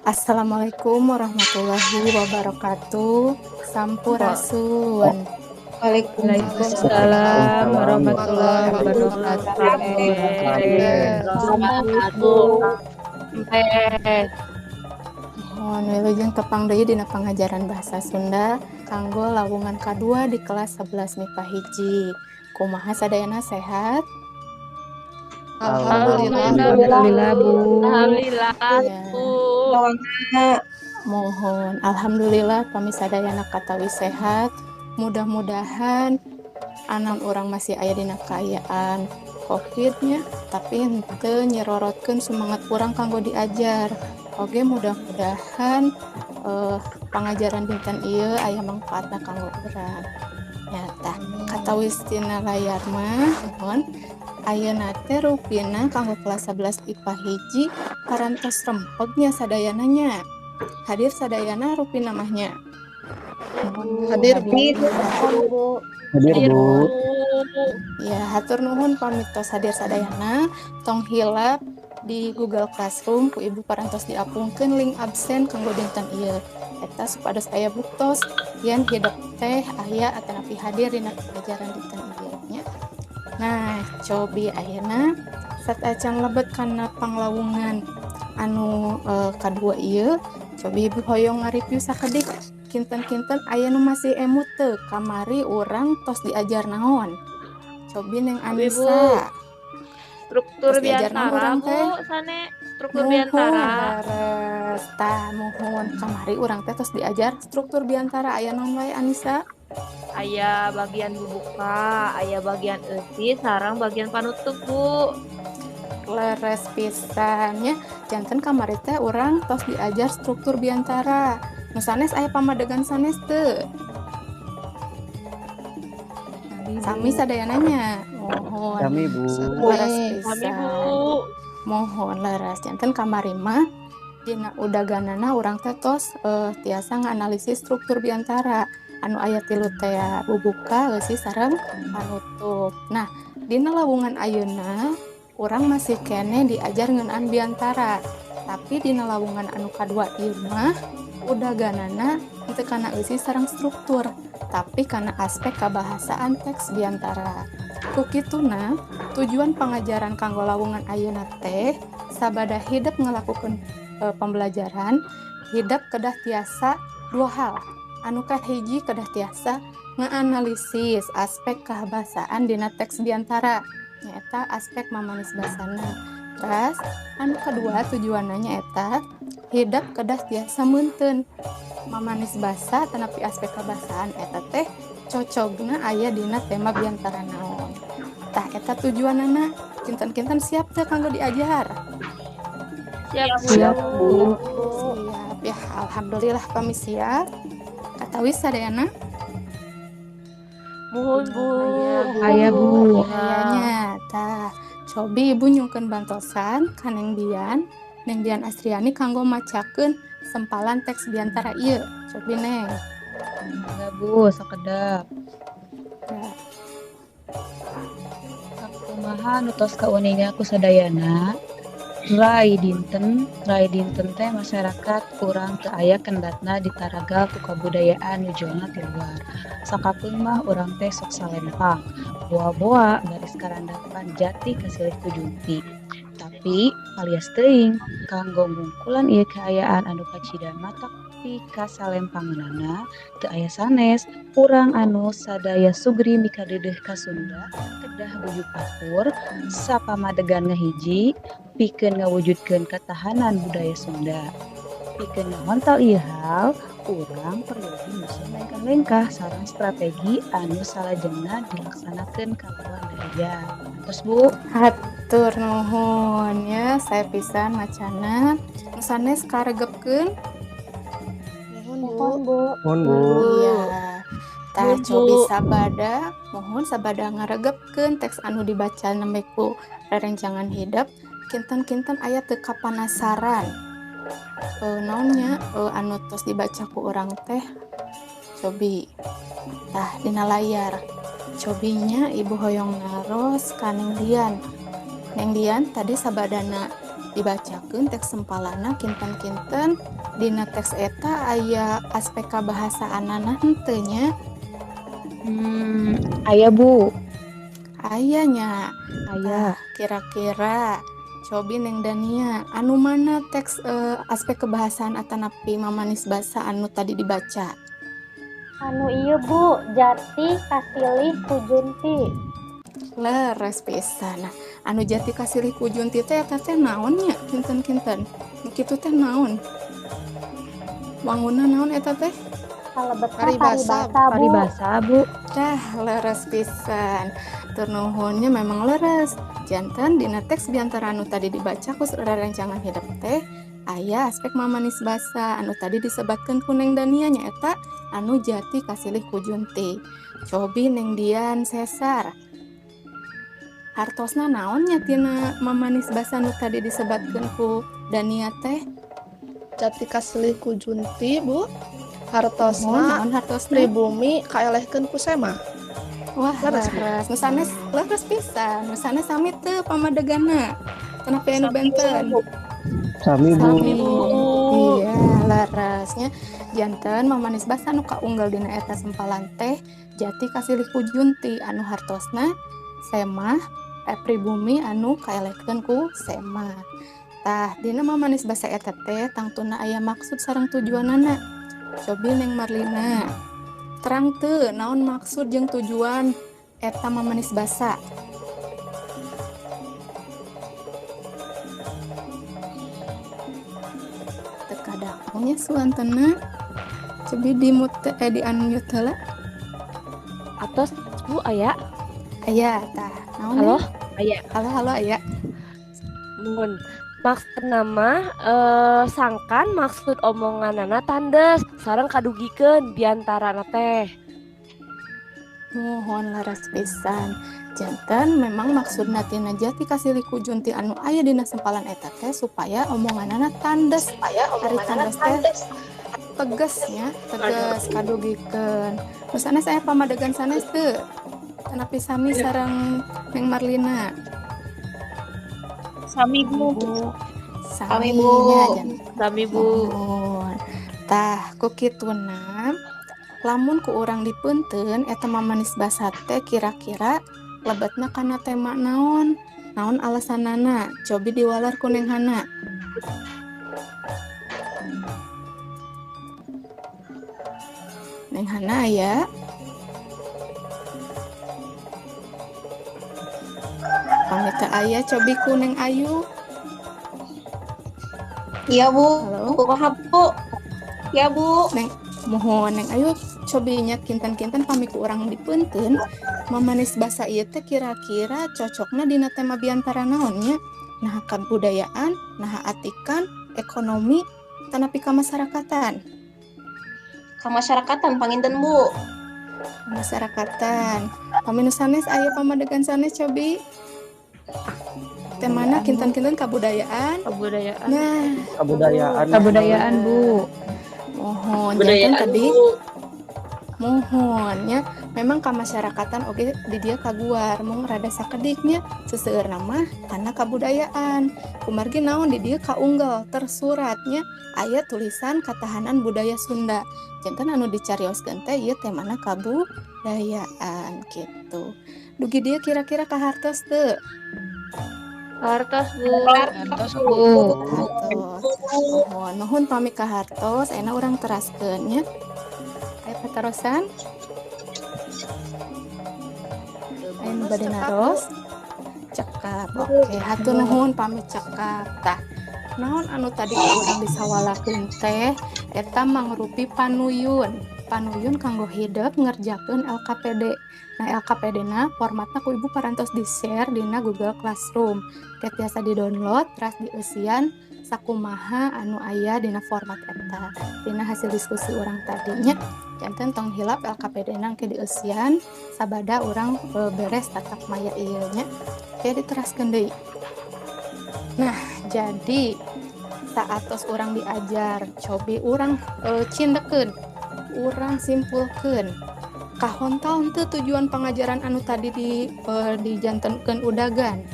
Assalamualaikum warahmatullahi wabarakatuh. Sampurasun. Waalaikumsalam warahmatullahi wabarakatuh. Mohon wilujeng tepang deui dina pangajaran bahasa Sunda kanggo lawungan kadua di kelas 11 MIPA 1. Kumaha sadayana, sehat? Alhamdulillah. Alhamdulillah, Bu. Alhamdulillah, Ya. Bu. Mohon alhamdulillah kami sadayana katawi sehat. Mudah-mudahan anak urang masih aya dina kaayaan Covid-nya, tapi henteu nyerorotkeun semangat urang kanggo diajar. Oke, mudah-mudahan pangajaran dinten ieu aya mangfaatna kanggo urang. Ya tah, katawis tina layar mah, mohon ayeuna teh rupina kanggo kelas 11 IPA 1 parantos rempeg nya sadayana nya. Hadir sadayana rupina mah nya. Hadir, Bu. Hadir, Bu. Ya, hatur nuhun pami tos hadir sadayana. Tong hilap di Google Classroom ku Ibu parantos diapungkeun link absen kanggo dinten ieu. Eta supados aya buktos yen hidep teh aya atanapi hadir dina pelajaran dinten ieu nya. Nah, cobi ayeuna sateuacan lebet kana panglawungan anu kadua ieu, cobi Ibu hoyong ngareview sakedik. Kinten-kinten aya nu masih emut teu kamari urang tos diajar naon? Cobi Neng Abi, Bu. Anissa. Struktur Tos diajar naon biantara, urang Bu, teh? Sane struktur Muhun biantara. Leres. Tah, muhun kamari urang teh tos diajar struktur biantara, aya naon wae, Anissa? Aya bagian bubuka, aya bagian eusi, sareng bagian panutup, Bu. Leres pisan nya. Janten kamari teh urang tos diajar struktur biantara. Nu sanes aya pamadegan sanes teu? Sami sadayana nya. Mohon. Sami, Bu. Leres Sami, pisan. Bu. Mohon leres. Janten kamari mah dina udaganana urang teh tos tiasa nganalisis struktur biantara anu aya tilu teh, bubuka, eusi, sareng panutup. Nah, dina lawungan ayeuna urang masih keneh diajar ngeunaan biantara. Tapi dina lawungan anu kadua ieu mah udaganana henteu kana eusi sareng struktur, tapi kana aspek kabahasaan teks biantara. Ku kituna, tujuan pangajaran kanggo lawungan ayeuna teh sabada hidep ngalakukeun pembelajaran, hidep kedah tiasa dua hal. Anu kahiji, kedah tiasa ngaanalisis aspek kabahasaan dina teks biantara, nyaeta aspek mamanis basana. Terus anu kedua tujuanna nyaeta hidep kedah tiasa meunteun mamanis basa tanapi aspek kabahasaan eta teh cocogna aya dina tema biantara naon. Tah, eta tujuanana. Kinten-kinten siap teu kanggo diajar? Siap, Bu. Siap, Bu. Siap ya, alhamdulillah pami siap. Katawis sadayana? Muhun, Bu. Aya, Bu. Aya nya. Tah, cobi Ibu nyungkeun bantosan ka Neng Dian. Neng Dian Astriani kanggo macakeun sempalan teks biantara ieu. Cobi, Neng. Enggak, Bu, sakedap. Tah. Sakumaha nu tos kauninga ku sadayana, rai dinten teh masyarakat urang teu aya kendatna ditaragal ku kabudayaan nu jolna ti luar. Sakapeung mah urang teh sok salempang, boa-boa baris karandapan jati kasilih ku junti. Tapi alias teuing kanggo ngungkulan ieu kaayaan anu kacida matak pikasalempangeunana teu aya sanes, urang anu sadaya sugri mikadeudeuh ka Sunda kedah guyub akur sapamadegan ngahiji pikeun ngawujudkeun katahanan budaya Sunda. Pikeun ngahontal ieu hal, urang peryogi nyusun lengkah-lengkah sareng strategi anu salajengna dilaksanakeun kalawan daya. Terus, Bu. Hatur nuhun ya, sae pisan macana. Nu sanes karegepkeun? Muhun, Bu. Muhun, Bu. Iya. Tah, Muhun, cobi Bu. Sabada mohon sabada ngaregepkeun teks anu dibaca nembe ku rerencangan hidep, kinten-kinten aya teu kapanasaran? Naon nya anu tos dibaca ku urang teh? Cobi. Tah, dina layar. Cobinya Ibu hoyong naros ka Neng Dian. Neng Dian, tadi sabadana Dibacakeun teks sempalana kinten-kinten dina teks eta aya aspek kabahasaanana henteu nya? Aya, Bu. Aya nya. Aya. Tah, kira-kira cobi Neng Dania, anu mana teks aspek kebahasaan atanapi mamanis basa anu tadi dibaca? Anu ieu, Bu, jati kasilih ku junti. Leres pisan. Nah, anu jati kasilih ku junti teh eta teh naon nya kinten-kinten? Nu kitu teh naon? Wangunna naon eta teh? Kalebetna Paribasa. paribasa, Bu. Paribasa, Bu. Tah, leres pisan. Tur nuhunnya memang leres. Janten dina teks biantara anu tadi dibaca ku rerencangan hidep teh aya aspek mamanis basa anu tadi disebatkeun ku Neng Dania nyaeta anu jati kasilih ku junti. Cobi Neng Dian Sesar. Hartosna naon nya tina mamanis basa nu tadi disebatkeun ku Dania teh? Jati kasilih ku junti, Bu. Muhun, Hartosna naon hartosna? pribumi kaelehkeun ku semah. Wah, Leres, Bu. leres. Nu sanes leres pisan. Nu sanes sami teu pamadegana. Tanapi anu benten? Sami, Bu. Sami, Bu. Iya, leresnya. Janten mamanis basa nu kaunggal dina eta sempalan teh jati kasilih ku junti anu hartosna semah pribumi anu kaelehkeun ku semah. Tah, dina mamanis basa eta teh tangtuna aya maksud sareng tujuanana. Cobi Neng Marlina. Terang teu naon maksud jeung tujuan eta mamanis basa? Teu kadangnya suantena. Cobi di mute di unmute heula. Atos, Bu, aya? Aya, tah. Naon? Halo, Neng? Aya. Halo, halo, aya. Mun maksudna mah sangkan maksud omonganana tandes sareng kadugikeun biantarana teh. Muhun leres pisan. Janten memang maksudna tina jati kasilih ku junti anu aya dina sempalan eta teh supaya omonganana tandes. Ari tandes teh tegasnya, tegas kadugikeun. Nu sanes aya pamadegan sanes teu? Tanapi sami sareng Neng Marlina. Sami, Bu. Sami, Sami, Bu. nya, janten. Sami, Bu. Muhun. Tah, ku kituna lamun ku urang dipeunteun eta mamanis basa teh kira-kira lebetna kana tema naon? Naon alasanana? Cobi diwalar ku Neng Hana. Neng Hana aya? Pami teu aya cobi ku Neng Ayu. Iya, Bu. Halo. Kumaha, Bu? Iya, Bu. Neng, muhun Neng Ayu cobi nya kinten-kinten pami ku urang dipeunteun mamanis basa ieu teh kira-kira cocokna dina tema biantara naon nya? Naha kabudayaan, naha atikan, ekonomi, tanapi kamasyarakatan. Kamasyarakatan panginten, Bu. Kamasyarakatan. Pami nu sanes aya pamadegan sanes cobi. Temana kinten-kinten kabudayaan. Kabudayaan. Nah, Kabudayaan. Kabudayaan, Bu. Mohon janten Kabudayaan, tadi Bu. Muhun nya memang kamasyarakatan oge di dia kaguar mung rada sakediknya seseueurna mah kana kabudayaan. Kumargi naon di dieu kaunggal tersuratnya aya tulisan katahanan budaya Sunda. Janten anu dicarioskeun teh ieu temana kabudayaan gitu. Dugi dieu kira-kira kahartos teu? Hartos, Bu. Hartos, Bu. Hartos. Muhun, nuhun pami kahartos ayeuna urang teraskeun nya. Aya patarosan? Aya nu bade naros? Cekap. Oke, hatur nuhun pami cekap. Tah, naon anu tadi ku urang disawalakeun teh eta mangrupi panuyun. Panuyun kanggo hidep ngerjakeun LKPD. Nah, LKPD na formatna ku ibu parantos di-share dina Google Classroom. Ke tiasa di-download teras dieusian sakumaha anu aya dina format eta. Dina hasil diskusi urang tadinya. Janten tong hilap LKPD na engke dieusian sabada urang beres tatap maya ieu nya. Oke, diteraskeun deui. Nah, jadi saatos urang diajar cobi urang cindekeun, urang simpulkeun. Kahontal henteu tujuan pangajaran anu tadi dijantenkeun udagan.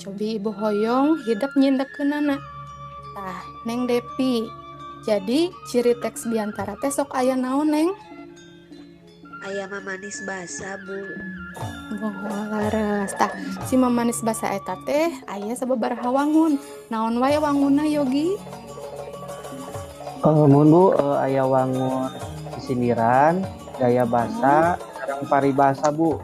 Cobi Ibu hoyong hidep nyindekkeunana. Tah, Neng Depi. Jadi ciri teks biantara teh sok aya naon, Neng? Aya mamanis basa, Bu. Muhun, leres. Tah, si mamanis basa eta teh aya sababaraha wangun. Naon wae wangunna, Yogi? Muhun, Bu, aya wangun sindiran, gaya basa, sareng paribasa, Bu.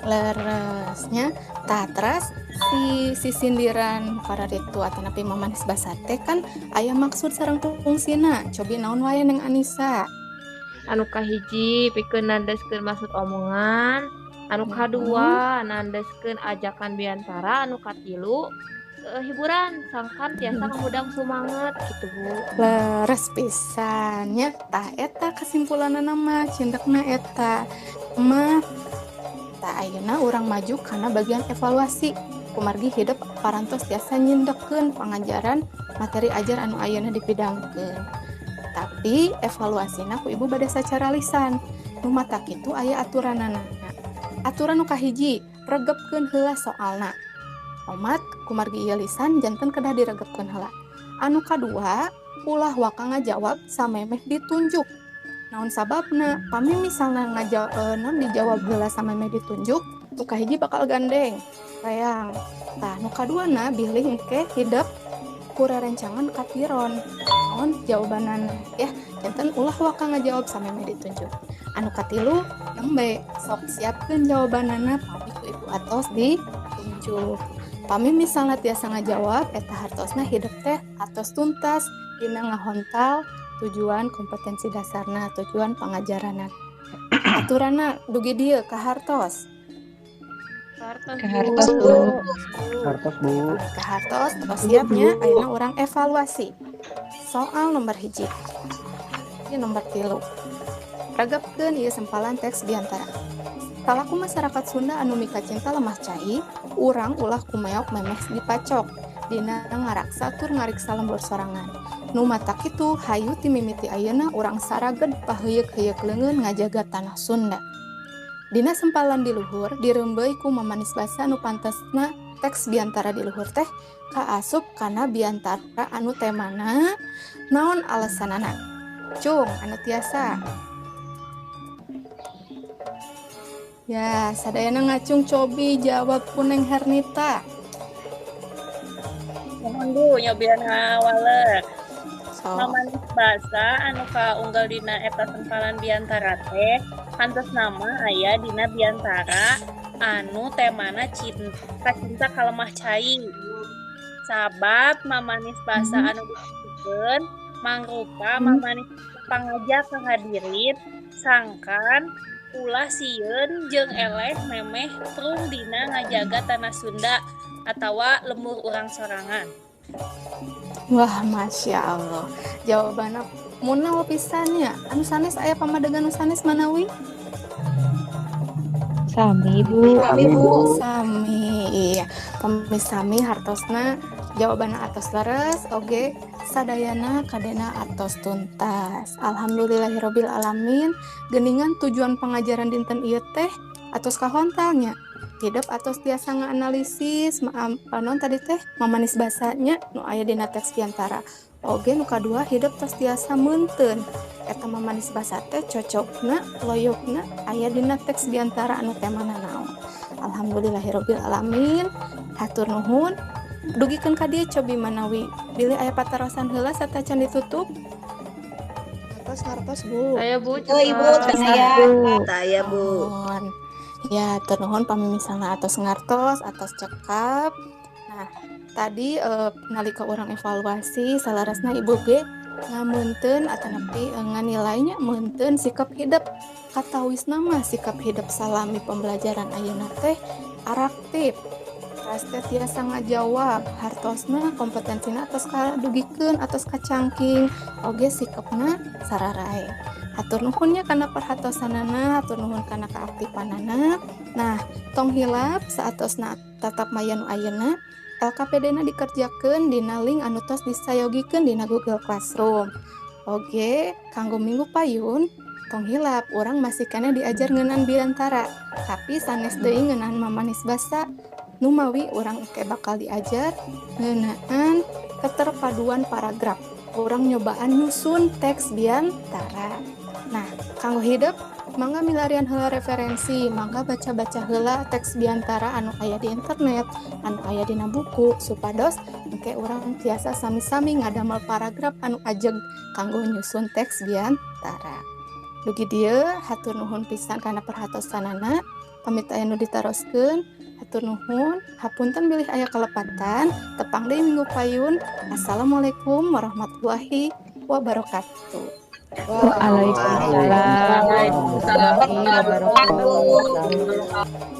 Leresnya. Tah, teras si sindiran kararitu atanapi mamanis basa teh kan aya maksud sareng fungsina. Cobi naon wae, Neng Anissa? Anu kahiji pikeun nandeskeun maksud omongan, anu kadua nandeskeun ajakan biantara, anu katilu hiburan sangkan tiasa ngahudang sumanget gitu, Bu. Leres pisan nya. Tah, eta kesimpulanna mah cindekna eta mah. Tah, ayeuna urang maju kana bagian evaluasi. Kumargi hidep parantos tiasa nyindekkeun pangajaran materi ajar anu ayeuna dipidangkeun. Tapi evaluasina ku Ibu bade sacara lisan. Nu matak kitu aya aturanana. Aturan nu kahiji, regepkeun heula soalna. Omat kumargi ieu lisan janten kedah diregepkeun heula. Anu kadua, ulah waka ngajawab samemeh ditunjuk. Naon sababna? Pami misalna naon dijawab heula samemeh ditunjuk, nu kahiji bakal gandeng, sayang. Tah, nu kaduana bilih engke hidep ku rerencangan katiron. Naon jawabanana ya, janten ulah waka ngajawab samemeh ditunjuk. Anu katilu, nembe sok siapkeun jawabanana pami ku Ibu atos ditunjuk. Pami misalna tiasa ngajawab eta hartosna hidep teh atos tuntas dina ngahontal tujuan kompetensi dasarna, tujuan pangajaranna. Aturanna dugi dieu kahartos. Kahartos, Kahartos, Bu. Kahartos, Bu. Kahartos, tos siapnya ayeuna urang evaluasi. Soal nomor 1. Ini nomor 3. Regepkeun ieu sempalan teks biantara. Salaku masyarakat Sunda anu mikacinta lemah cai, urang ulah kumeok memeh dipacok dina ngaraksa tur ngariksa lembur sorangan. Nu matak kitu hayu ti mimiti ayeuna urang saraged paheuyeuk-heuyeuk leungeun ngajaga tanah Sunda. Dina sempalan di luhur direumbeui ku mamanis basa nu pantesna teks biantara di luhur teh kaasup kana biantara anu temana naon alesanana. Cung anu tiasa. Ya, sadayana ngacung, cobi jawab ku Neng Hernita. Muhun, Bu, nyobian ngawaler. So. Mamanis basa anu kaunggal dina eta sempalan biantara teh pantesna mah aya dina biantara anu temana cinta cinta ka lemah cai. Sabab mamanis basa anu disebutkeun mangrupa mamanis pangajak ka hadirin sangkan ulah sieun jeung eleh memeh prung dina ngajaga tanah Sunda atawa lembur urang sorangan. Wah, Masya Allah. Jawabanna munal pisan nya. Anu sanes aya pamadegan nu sanes manawi? Sami, Bu. Sami, Bu. Sami, iya. Pami sami hartosna jawabanna atos leres, oge sadayana kadena atos tuntas. Alhamdulillahirabbil alamin. Geningan tujuan pengajaran dinten ieu teh atos kahontalnya. Hidep atos tiasa ngaanalisis naon tadi teh mamanis basanya nu aya dina teks biantara. Oge nu kadua hidep tos tiasa meunteun eta mamanis basa teh cocokna loyokna aya dina teks biantara anu temana naon. Alhamdulillahirabbil alamin. Hatur nuhun. Dugikeun ka dieu cobi manawi bilih aya patarosan heula satacan ditutup. Hartos, hartos, Bu. Saya, Bu. Oh, Ibu, saya. Saya, Bu. Nuhun. Ya, nuhun pami misalna atos ngartos, atos cekap. Nah, tadi nalika urang evaluasi salarasna Ibu ge ngameunteun atanapi nganilainya meunteun sikap hidep. Katawisna mah sikap hidep salami pembelajaran ayeuna teh araktif. Teras teh tiasa ngajawab, hartosna kompetensina atos kadugikeun atos kacangking, oge sikapna sararae. Hatur nuhun nya kana perhatosanana, hatur nuhun kana keaktifanana. Nah, tong hilap saatosna tatap maya nu ayeuna LKPD na dikerjakeun dina link anu tos disayogikeun dina Google Classroom. Oge, kanggo minggu payun tong hilap urang masih keneh diajar ngeunaan biantara, tapi sanes deui ngeunaan mamanis basa. Numawi urang engke bakal diajar ngeunaan keterpaduan paragraf. Urang nyobaan nyusun teks biantara. Nah, kanggo hidep mangga milarian heula referensi, mangga baca-baca heula teks biantara anu aya di internet, anu aya dina buku, supados engke urang tiasa sami-sami ngadamel paragraf anu ajeg kanggo nyusun teks biantara. Dugi dieu, hatur nuhun pisan kana perhatosanana. Pamit aya nu ditaroskeun, hatur nuhun, hapunten bilih aya kalepatan, tepang deui minggu payun. Assalamualaikum warahmatullahi wabarakatuh. Waalaikumsalam warahmatullahi wabarakatuh.